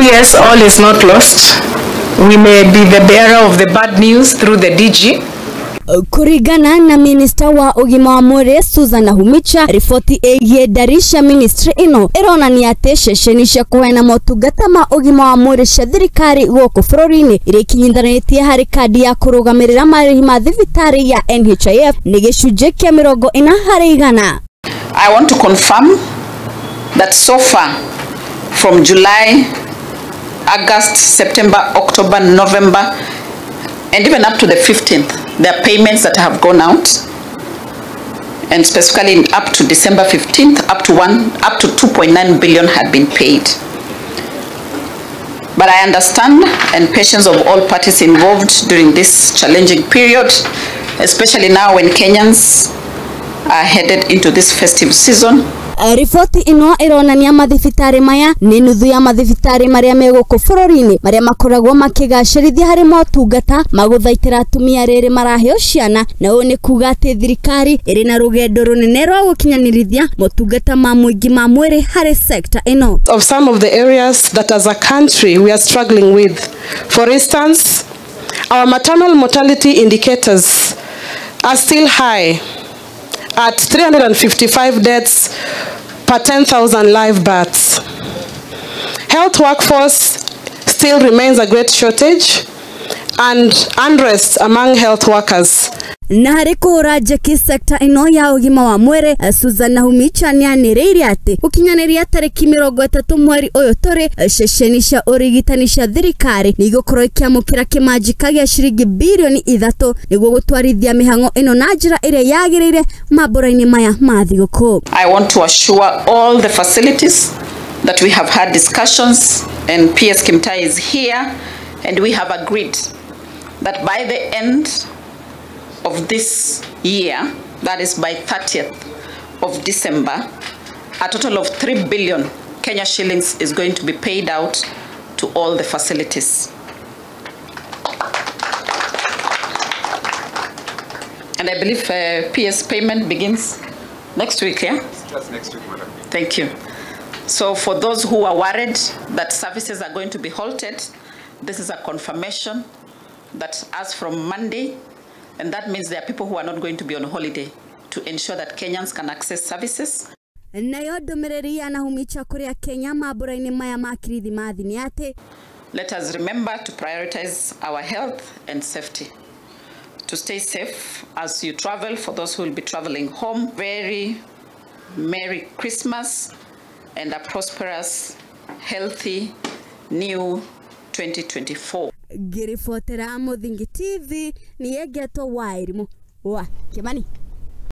PS, all is not lost. We may be the bearer of the bad news through the DG. Kurigana na minista wa ũgima wa mwĩrĩ Susan Nakhumicha, riboti ĩgiĩ ndari cia ministry ĩno ĩronania atĩ ceceni cia kũheana motungata ma ũgima wa mwĩrĩ cia thirikari gũkũ bũrũri-inĩ iria ikinyithanĩtie harĩ kandi ya kũrũgamĩrĩra marĩhi ma thibitarĩ ya NHIF nĩ gĩcunjĩ kĩa 40%. I want to confirm that so far from July, August, September, October, November, and even up to the 15th, there are payments that have gone out, and specifically up to December 15th, up to 2.9 billion had been paid. But I understand and patience of all parties involved during this challenging period, especially now when Kenyans are headed into this festive season. Riboti ĩno ĩronania mathibitarĩ maya nĩ nuthu ya mathibitarĩ marĩa me gũkũ bũrũri-inĩ marĩa makoragwo makĩgacĩrithia harĩ motungata ma gũthaitĩra atumia rĩrĩ maraheo ciana, na ũũ nĩ kuga atĩ thirikari ĩrĩ na rũgendo rũnene rwa gũkinyanĩrithia motungata ma mũingĩ ma mwĩrĩ harĩ sekta ĩno. Of some of the areas that as a country we are struggling with. For instance, our maternal mortality indicators are still high at 355 deaths per 10,000 live births. Health workforce still remains a great shortage and unrest among health workers. Na harĩ kũhũra njeki sekta ĩno ya ũgima wa mwĩrĩ, Susan Nakhumicha nĩanĩrĩire atĩ gũkinyanĩria tarĩki 30 mweri ũyũ tũrĩ, ceceni cia ũrigitani cia thirikari nĩ igũkorwo ikĩamũkĩra kĩmanjĩka gĩa ciringi birioni 3 nĩguo gũtwarithia mĩhang'o ĩno na njĩra ĩrĩa yagĩrĩire mambũra-inĩ maya ma thigũkũ. I want to assure all the facilities that we have had discussions, and PS Kimtai is here, and we have agreed that by the end of this year, that is by 30th of December, a total of 3 billion Kenya shillings is going to be paid out to all the facilities. And I believe PS payment begins next week, yeah? Just next week, madam. Thank you. So for those who are worried that services are going to be halted, this is a confirmation that as from Monday, and that means there are people who are not going to be on holiday to ensure that Kenyans can access services. Nayo ndũmĩrĩri ya Nakhumicha kũrĩ Kenya mambũra-inĩ maya ma Kirithimathi nĩ atĩ let us remember to prioritize our health and safety. To stay safe as you travel, for those who will be traveling home, very Merry Christmas and a prosperous, healthy new 2024. Ngĩribotera Mũthingi TV nĩ Yengetwo Wairimu wa Kimani.